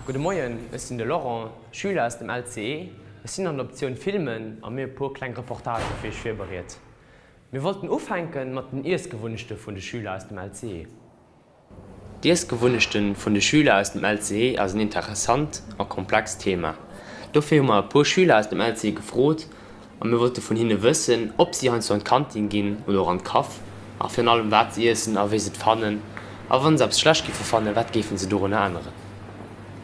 Gudde Moien, ech sinn de Laurent, Schüler aus dem LCE. Ech sinn an der Optioun Filmen a mir hu e puer kleng Reportagë fir iech virbereet. Mir wollten ufänke mat den Iessgewunnechte vun de Schüler aus dem LCE. D'Iessgewunnechte vun de Schüler aus dem LCE ass en interessant a komplext Thema. Dofir hu mer e puer Schüler aus dem LCE gefrot a mir wollte vun hinne wëssen, ob si heiansdo an d'Kantin ginn oder och an d'Kaf a virun allem wat se iessen a wéi se et fannen a wann se eppes schlecht géife fannen, wat géifen se dorunner änneren.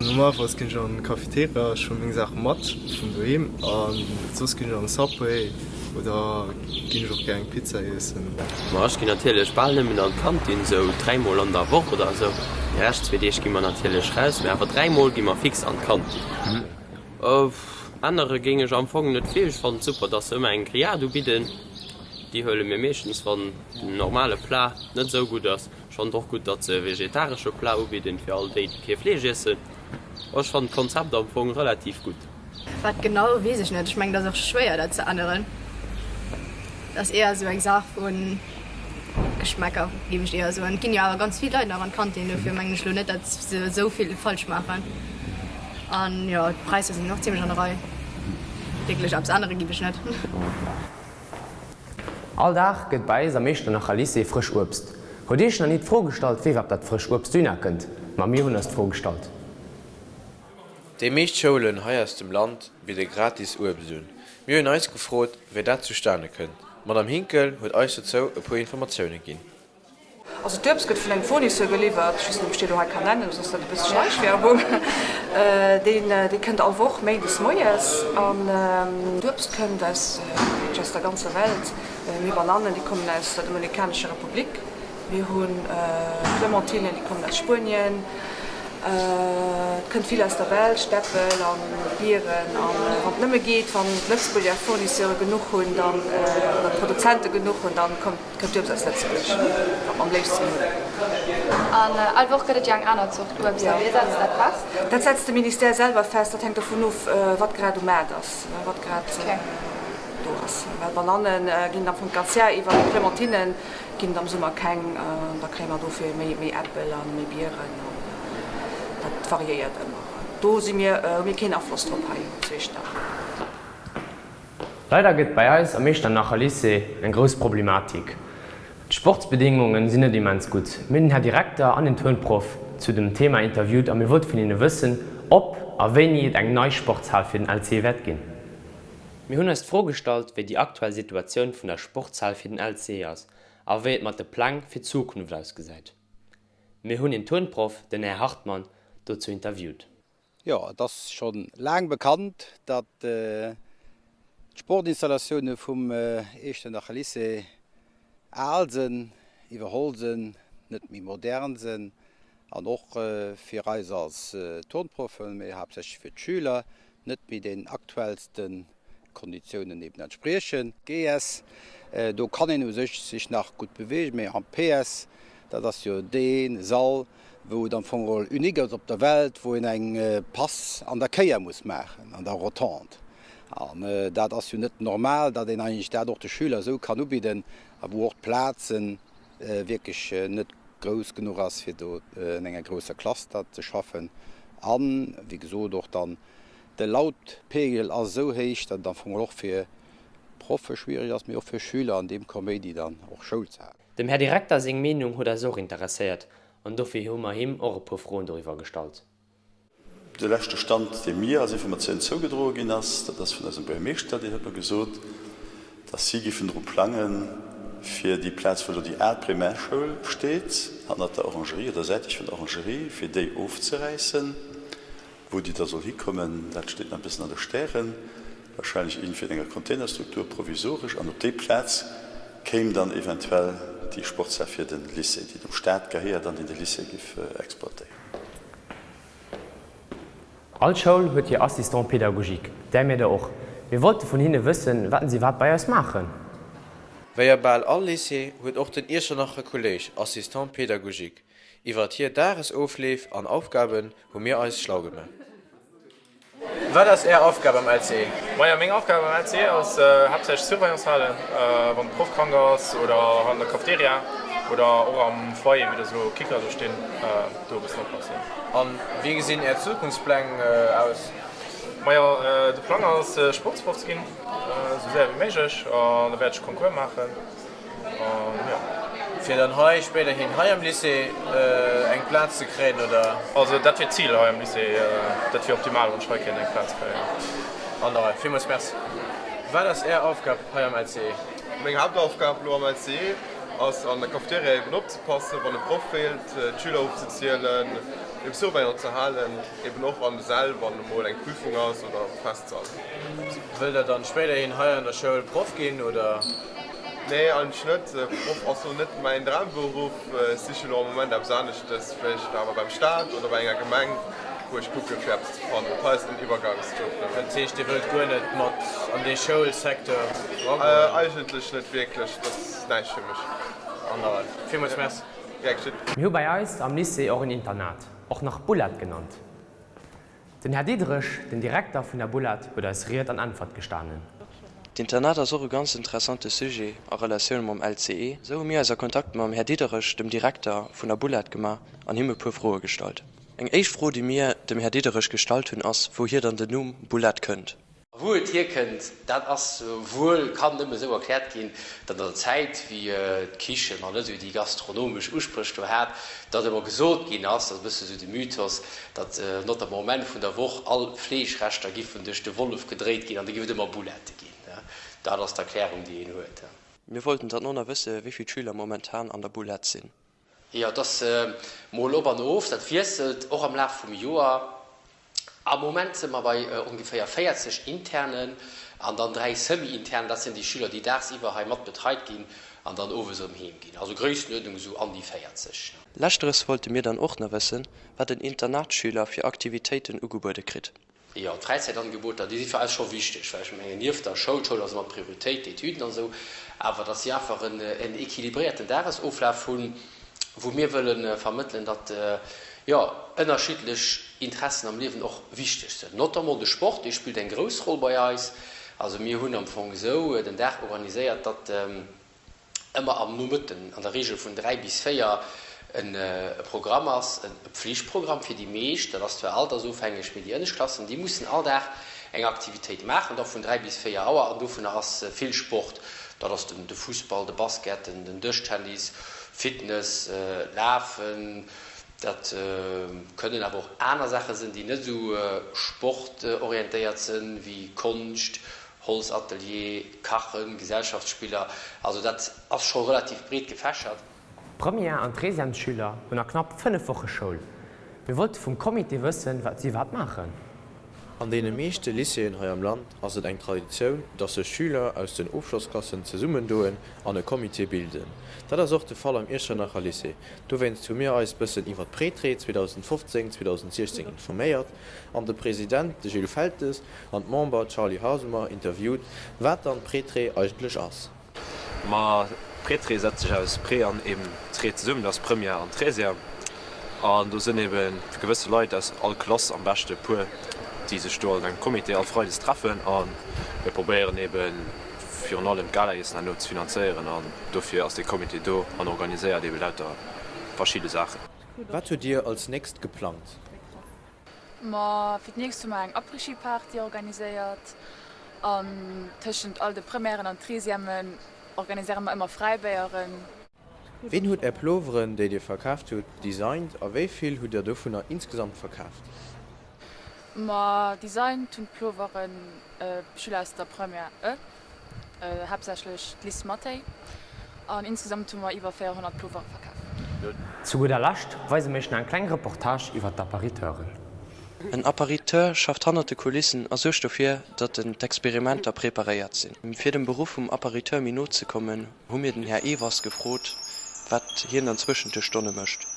Normalerweis ginn ech an Cafeteria, ech huelen meng Saachen mat vun doheem an soss ginn ech an Subway oder ginn ech och gär eng Pizza iessen. Ma ech ginn natierlech bal nëmmen an d'Kantin, sou dräimol an der Woch oder sou. Déi rescht zwee Deeg gi mer natierlech raus, mee awer dräimol gi mer fix an d'Kantin. Ännere géing ech am Fong net vill. Ech fannen et super, dass se ëmmer eng Grillade ubidden. Déi huele mir meeschtens, wann den normale Plat net sou gutt ass. Ech fannen et och gutt, datt se e vegetaresche Plat ubidden fir all déi, déi kee Fleesch iessen. Ech fannen d'Konzept am Fong relativ gutt. Wat genau, weess ech net. Ech mengen, et ass och schwéier dat ze änneren. Et ass eher esou eng Saach vu Geschmäcker, géif ech eher soen. Et ginn jo awer ganz vill Leit nach an d'Kantin, dofir mengen ech elo net, datt se esou vill falsch maachen. An jo, d'Präisser sinn och zimlech an der Rei. Wierklech eppes ännere géif ech net. All Dag gëtt bei eis am Iechternacher Lycée frësch Uebst. Hutt Iech nach ni d'Fro gestallt, wéi iwwerhaapt dat frësch Uebst dohinner kënnt? Ma mir hunn eis d'Fro gestallt. Déi meescht Schoulen hei aus dem Land bidde gratis Uebst un. Mir hunn eis gefrot, wéi dat zustane kënnt. D'Madame Hinkel huet eis dozou e puer Informatioune ginn. Also d'Uebst gëtt vun engem Fournisseur geliwwert, ech weess net ob ech dee lo hei kann nennen, soss ass dat e bësse Schleichwerbung. Deen dee kënnt all Woch méindes moies an d'Uebst kënnt aus wierklech aus der ganzer Welt. Mir hu Banannen, déi kommen aus der Dominikanescher Republik, mir hu Clementinen, déi kommen aus Spuenien, et kënnt vill aus der Belsch, d'Äppel an d'Bieren. An wann et nëmme geet, wann d'Lëtzebuerger Fournisseure genuch hunn, dann oder d'Produzente genuch hunn, dann kommt Kënnt Uebst aus Lëtzebuerg, wat mer am léifsten hunn. An all Woch gëtt et jo eng aner Zort Uebst. A wie setzt dat fest? Dat setzt de Ministère selwer fest. Dat hänkt dovun of, wat grad um Maart ass, wat grad do ass. Well Bananne ginn et am Fong d'ganz Jar iwwer, mee Clementinne ginn et am Summer keng. Da kréie mer dofir méi Äppel a méi Bieren. An dat variéiert ëmmer. Do si mir, hu mir keen Afloss drop hei zu Iechternach. Leider gëtt bei eis am Iechternacher Lycée eng grouss Problematik. D'Sportsbedingungen sinn net immens gutt. Mir hunn den Här Direkter an den Turnproff zu dem Thema interviewt a mir wollte vun hinne wëssen, ob a wéini et eng nei Sportshal fir den LC wäert ginn. Mir hunn eis d'Fro gestallt, wéi déi aktuell Situatioun vun der Sportshal fir den LC ass a wéi et mat de Pläng fir d'Zukunft ausgesäit. Mir hunn een Turnproff, den Här Hartmann, dozou interviewt. Jo, et ass scho laang bekannt, datt d'Sportinstallatioune vum Iechternacher Lycée al sënn, iwwerholl sënn, net méi modern sënn an och fir eis als Turnproffen, mee haaptsächlech fir d'Schüler, net méi den aktuellste Konditiounen eben entspriechen. GS, do kann een u sech sech nach gutt beweegen, mee am PS, dat ass jo dee Sall, wou et am Fong geholl unique ass op der Welt, wou een eng Pass an der Kéier muss maachen, an der Rotonde. An dat ass jo net normal, datt een eigentlech dat och de Schüler esou kann ubidden a wou och d'Plaze wierklech net grouss genuch ass, fir do an enger grousser Klass dat ze schaffen. An, wéi gesot, och dann de Lautpegel ass esou héich, datt et am Fong geholl och fir Proffe schwierig ass, mee och fir Schüler an deem Kaméidi dann och Schoul ze halen. Dem Här Direkter seng Meenung huet eis och interesséiert an dofir hu mer him och e puer Froen doriwwer gestallt. De leschte Stand, dee mir als Informatioun zougedroe ginn ass, dat ass vun eisem Buergermeeschter, deen huet mer gesot, datt si giffen dru plangen, fir déi Plaz, wou elo déi al Primärschoul steet, hannert der Orangerie oder säitlech vun der Orangerie, fir déi ofzeräissen. Wou déi da soll hikommen, dat steet nach e bëssen an de Stären. Wahrscheinlech iergendwéi an enger Containerstruktur, provisoresch. An op déi Plaz kéim dann eventuell déi Sportshal fir de Lycée, déi dem Staat gehéiert an déi de Lycée géif exploitéieren. All Schoul huet hir Assistants pédagogiques, där mir der och. Mir wollte vun hinne wëssen, wat si iwwerhaapt bei eis maachen. Wéi a bal all Lycée huet och den Iechternacher Kolléisch Assistants pédagogiques. Iwwert hir Dagesofleef an Aufgaben hu mir eis schlau gemaach. Wat ass Är Aufgab am LCE? Majo, meng Aufgab am LCE ass haaptsächlech Surveillance halen, wann de Proff krank ass oder an der Cafeteria. Oder och am Foyer, wéi dass elo Kicker do stinn, do e bëssen oppassen. An wéi gesinn Är Zukunftspläng aus? Majo, de Plang ass Sportsproff ze ginn, esou séier wéi méiglech. An da wäert ech Concours maachen. An jo. Fir dann hei spéiderhin hei am Lycée eng Plaz ze kréien, oder? Also dat wier d'Zil hei am Lycée. Dat wier optimal, wann ech hei kéint eng Plaz kréien. An der Rei. Villmools Merci. Wat ass Är Aufgab hei am LCE? Meng Haaptaufgab elo am LCE ass an der Cafeteria eben opzepassen, wann e Proff feelt, d'Schüler ofzezielen, dem Surveillant ze halen, eben och an de Säll, wann emol eng Prüfung ass oder Festsall. Wëllt Der dann spéiderhin hei an der Schoul Proff ginn, oder? Nee, eigentlech net. Proff ass lo net mäin Dramberuff. Ech siche lo am Moment eppes aneschtes, vläicht awer beim Staat oder bei enger Gemeng, wou ech kucke fir eppes ze fannen. Dat hei ass en Iwwergangsjob nëmmen. Dat heescht, Dir wëllt guer net mat an dee Schoulsecteur eragoen? Eigentlech net wierklech, dat ass näischt fir mech. An der Rei. Villmools Merci. Gär geschitt. Mir hu bei eis am Lycée och en Internat, och nach Boulette genannt. Den Här Diderich, den Direkter vun der Boulette, huet eis Ried an Äntwert gestanen. D'Internat ass och e ganz interessante Sujet a Relatioun mam LCE. Esou hu mir eis a Kontakt mam Här Diderich, dem Direkter vun der Boulette gemaach an him e puer Froe gestallt. Eng éischt Fro, déi mir dem Här Diderich gestallt hunn, ass, wouhier dann den Numm Boulette kënnt. Wou et hierkënnt, dat ass wuel, kann nëmme esou erkläert ginn, datt an der Zäit, wéi d'Kichen nach net esou déi gastronomesch Uspréch do hat, datt ëmmer gesot ginn ass, dat ass e bësse esou de Mythos, datt notamment um Enn vun der Woch all Fleeschreschter giffen duerch de Wollef gedréit ginn an da giff et ëmmer Boulette ginn. Dat ass d'Erklärung, déi een huet. Mir wollten dann och nach wësse wéi vill Schüler momentan an der Boulette sinn. Jo, et ass mol op an of, dat wiesselt och am Laf vum Joer. Am Moment si mer bei ongeféier 40 Internen an dann 3 Semi-Internen, dat sinn déi Schüler, déi daagsiwwer hei mat betreit ginn an dann owes erëm heem ginn. Also Gréisstenuerdnung esou an déi 40. Leschteres wollte mir dann och nach wëssen, wat en Internatsschüler fir Aktivitéiten ugebuede kritt. Jo, d'Fräizäitangeboter, déi si fir eis scho wichteg, well ech mengen, nieft der Schoul, d'Schoul ass ëmmer d'Prioritéit, d'Etüden an esou, awer datt si einfach en équilibréierten Dagesoflaf hunn, wou mir wëlle vermëttelen, datt, jo, ënnerschiddlech Interessen am Liewen och wichteg sënn. Notamment de Sport, dee spillt eng grouss Roll bei eis. Also mir hunn am Fong esou den Dag organiséiert, datt, ëmmer am Nomëtten, an der Regel vun 3 bis 4, e Programm ass, e Pflichtprogramm fir déi meescht, dat ass zwar altersofhängeg, mee déi ënnescht Klassen, déi mussen all Dag eng Aktivitéit maachen, da vun 3 bis 4 Auer, an dovunner ass vill Sport, dat ass de Fussball, de Basket, den Dëschtennis, Fitness, Lafen, dat kënnen awer och aner Saache sinn, déi net esou sportorientéiert sinn, wéi Konscht, Holzatelier, Kachen, Gesellschaftsspiller, also dat ass scho relativ breet gefächert. D'Première an d'Treizièmesschüler hunn a knapp 5 Woche Schoul. Mir wollte vum Comité wëssen, wat si iwwerhaapt maachen. An deene meeschte Lycéeën hei am Land ass et eng Traditioun, dass sech Schüler aus den Ofschlossklassen zesummendoen an e Comité bilden. Dat ass och de Fall am Iechternacher Lycée. Dowéinst hu mir eis bëssen iwwer d'Prétrée 2015, 2016 informéiert an de President, de Gilles Feltes, an d'Member Charly Hasumer interviewt, wat dann d'Prêtrée eigentlech ass. Ma d'Prêtrée setzt sech aus Pré an eben Trée zesummen, dat ass Première an Treizième. An do sënn eben gewësse Leit aus all Klass, am beschte e puer, déi sech do an engem Comité all Freides treffen. A mir probéieren eben virun allem d'Galaiessen herno ze finanzéieren. An dofir ass dee Comité do an organiséiert eben lauter verschidde Saachen. Wat hutt Dir als nächst geplangt? Ma fir d'nächst hu mer eng Après-Ski-Party organiséiert an tëschent all de Premièren an Treizièmen organiséiere mer ëmmer Fräibéieren. Ween huet är Ploveren, déi dir verkaaft hutt, designt a wéi vill hutt dir dovunner insgesamt verkaaft? Ma designt hunn d'Ploveren Schüler aus der Première E. Haaptsächlech d'Liz Mathay an insgesamt hu mer iwwer 400 Plovere verkaf. Zu gudder Lescht weise mir iech nach eng kleng Reportage iwwer d'Appariteuren. En Appariteur schafft hannert de Kulissen a suergt dofir, datt den d'Experimenter preparéiert sinn. Fir dem Beruff vum Appariteur méi no ze kommen, hu mir den Här Evers gefrot, wat hien dann zwëschent de Stonne mécht.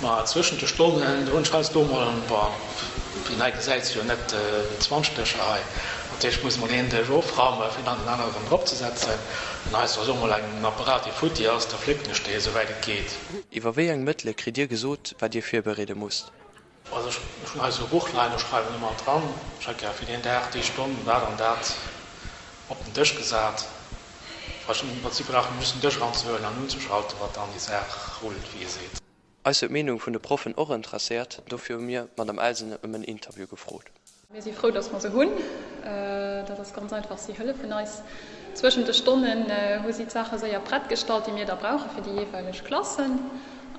Ma zwëschent de Stonnen, do hunn ech heiansdo mol, bon, wéi een hei gesäit, si jo net 20 Dëscher hei, dat heescht, ech muss mol een Dësch ofraumen, fir dann den anere erëm drop ze setzen. An heiansdo ass och mol en Apparat, dee futti ass, da flécken ech dee, esouwäit et geet. Iwwer wéi eng Mëttele kritt Dir gesot, wat Dir virbereede musst? Also ech hunn hei esou e Buch leien, do schreiwen ech ëmmer dran, ech hätt gär fir deen Dag, déi Stonn dat an dat op den Dësch gesat. Am Prinzip brauch een just den Dësch eranzehuelen an unzeschalten, wat dann déi Saach rullt, wéi ee seet. Eis huet d'Meenung vun de Proffen och interesséiert, dofir hu mir d'Madame Elsen ëm en Interview gefrot. Mir si frou, dass mer se hunn. Dat ass ganz einfach, si hëllefen eis. Zwëschent de Stonnen hu si d'Saache séier prett gestallt, déi mir da brauche fir déi jeeweileg Klassen.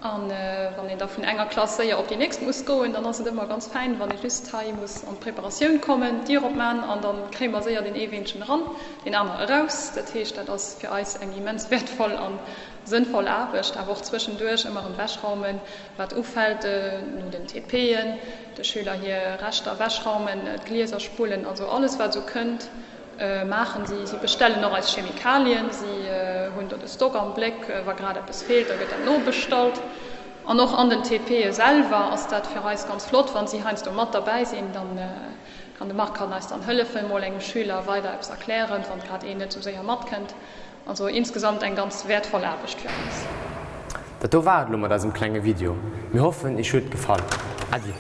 A wann een da vun enger Klass séier op déi nächst muss goen, dann ass et ëmmer ganz fäin, wann ee just hei muss an d'Preparatioun kommen, d'Dier opman an da kréie mer séier deen ee Weenchen eran, deen aner eraus. Dat heescht, dat ass fir eis eng immens wäertvoll a sënnvoll Aarbecht. Awer och zwëschenduerch ëmmer erëm ewechraumen, wat ufält, no den TPen, de Schüler hir Reschter ewechraumen, d'Glieser spullen, also alles wat esou kënnt. Maachen si. Si bestellen och eis Chemikalien, si hunn do de Stock am Bléck, wa grad eppes feelt, da gëtt dat nobestallt. An och an den TPe selwer ass dat fir eis ganz flott, wa si heiansdo mat derbäi sinn, dann kann de Marc kann eis dann hëllefen, mol engem Schüler weider eppes erklären, wann grad een net esou séier matkënnt. Also insgesamt eng ganz wäertvoll Aarbecht fir eis. Dat do war et elo mat eisem klenge Video. Mir hoffen iech huet gefall. Äddi.